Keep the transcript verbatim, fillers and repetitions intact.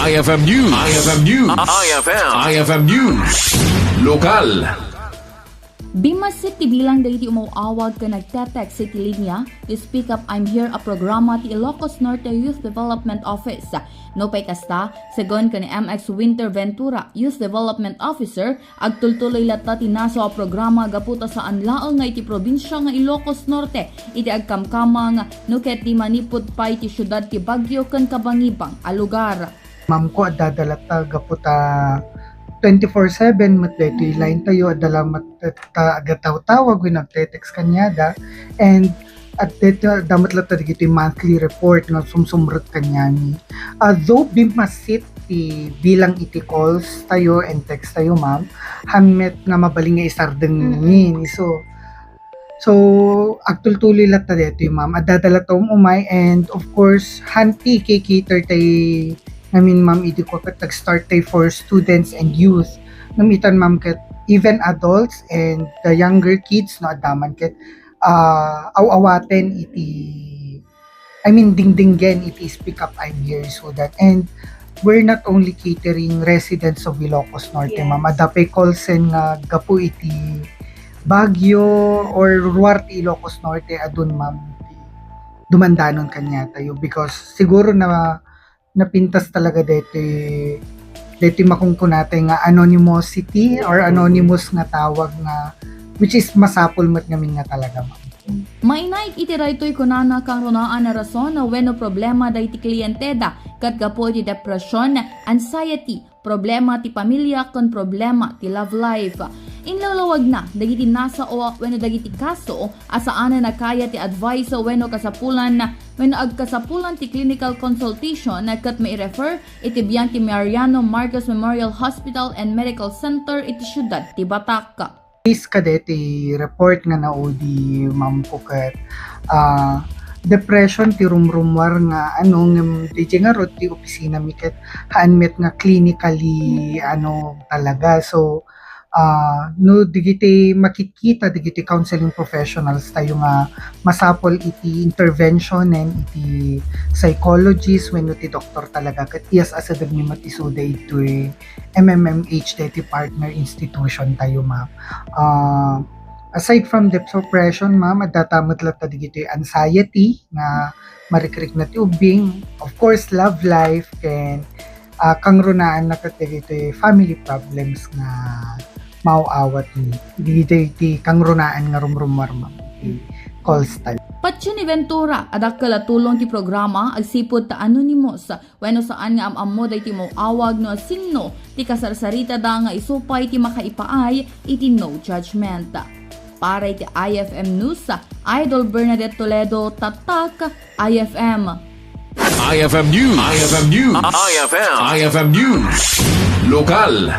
I F M News. I F M News. I F M. I F M News. Lokal. Bimmasit ti bilang dagiti umaw-awag ken nagte-text iti linia ti Speak Up, I'm Here a programa ti Ilocos Norte Youth Development Office. Nupay kasta, segun ken M X Winter Ventura, Youth Development Officer, agtultuloy latta ti nasaw a programa gapu ta saan laeng nga iti probinsia nga Ilocos Norte iti agkamkamang no ket di manipud pay ti siudad ti Baguio ken kabangibang a lugar. Ma'am ko, adda latta gapu ta twenty-four seven met daytoy line tayo, adda la met ta agatawtawag wenno agte-text kaniada, and adda met latta dagiti monthly report nga sumsumrek kaniami. Ah, though bimmasit ti bilang iti calls tayo and text tayo, ma'am, han met nga mabalin nga isardeng ngamin. So, so, agtultuloy latta daytoy, ma'am. Adda latta um-umay, and of course, han ti cater tay ngamin, ma'am, idi ko ket nag-start tay for students and youth. Ngem itan, ma'am, ket even adults and the younger kids, no, adda man ket, ah, aw-awaten iti, I mean, dingdinggen iti Speak Up, I'm Here, so that, and we're not only catering residents of Ilocos Norte, Yes. ma'am. Adda pay calls nga gapu iti Baguio or ruar ti Ilocos Norte, adun, ma'am, dumandanon kaniatayo because siguro na napintas talaga daytoy, daytoy makunkunatay nga anonymosity or anonymous nga tawag nga, which is masapul met ngamin nga talaga, ma'am. Mainaig iti daytoy kunana kangrunaan a rason wenno problema dagiti klienteda ket gapu iti depression, anxiety, problema ti pamilya ken problema ti love life. Inlawlawagna dagiti nasao wenno dagiti kaso a saanen a kaya ti advice wenno kasapulan wenno agkasapulan ti clinical consultation ket mai-refer iti biag ti Mariano Marcos Memorial Hospital and Medical Center iti siudad ti Batak. Based kadaytoy report nga naudi, ma'am, ko ket, ah, depression ti rumrummuar nga ano, ngem D J ngarud ti opisina mi ket haan met nga clinically, ano, talaga. So, ah, no dagiti makitkita dagiti counseling professionals tayo nga masapul iti intervention and iti psychologist wenno ti doktor talaga ket iyas-asedeg mi met isuda itoy M M M H daytoy partner institution tayo, ma'am. Ah, aside from depression, ma'am, adda ta met latta dagitoy anxiety nga marikrikna ti ubbing, of course, love life, ken, ah, kangrunaan na ket dagitoy family problems nga maaw-awat ni. Dagitoy ti kangrunaan nga rumrummuar, ma'am, ti calls tayo. Patio ni Ventura, a dakkel a tulong ti programa agsipud ta anonymous wenno saan nga am-ammo daytoy maw-awag no sinno ti kasarsaritana nga isu pay ti makaipaay iti no judgment. Para iti I F M News, Idol Bernadette Toledo, Tatak, I F M. I F M News. I F M News. I F M. I F M News. Lokal.